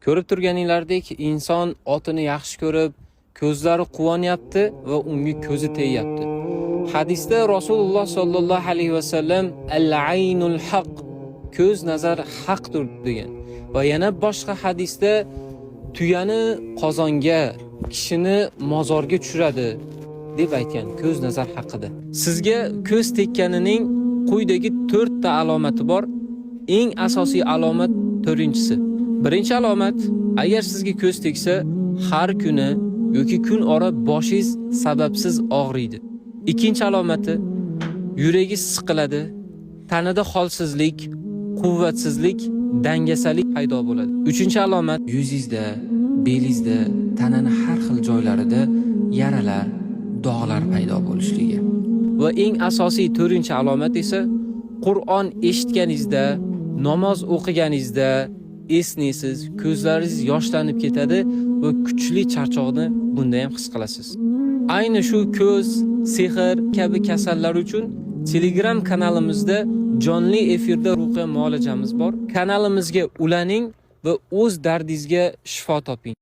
Ko'rib turganinglardek, inson otini yaxshi ko'rib, ko'zlari quvonyapti va unga ko'zi tegyapti. Hadisda Rasululloh sollallohu alayhi vasallam "Al-aynul haq", ko'z nazar haqdir degan. Va yana boshqa hadisda tuyani qozonga, kishini mozorga tushiradi deb aytgan ko'z nazar haqida. Sizga ko'z tekkanining quyidagi 4 ta alomati bor. Eng asosiy alomat to'rtinchisi. Birinchi alomat, agar sizga ko'z tegsa, har kuni yoki kun ora boshingiz sababsiz og'riydi. Ikkinchi alomati, yuragingiz siqiladi, tanada holsizlik, quvvatsizlik, dangasalik paydo bo'ladi. Uchinchi alomat, yuzingizda, belingizda, tanani har xil joylarida yaralar, dog'lar paydo bo'lishligi. Va eng asosiy to'rtinchi alomat esa Qur'on eshitganingizda, namoz o'qiganingizda esnaysiz, ko'zlaringiz yoshlanib ketadi va kuchli charchoqni bunda ham his qilasiz. Ayni shu ko'z, sehr kabi kasallar uchun Telegram kanalimizda jonli efirda ruqya muolajamiz bor. Kanalimizga ulaning va o'z dardingizga shifo toping.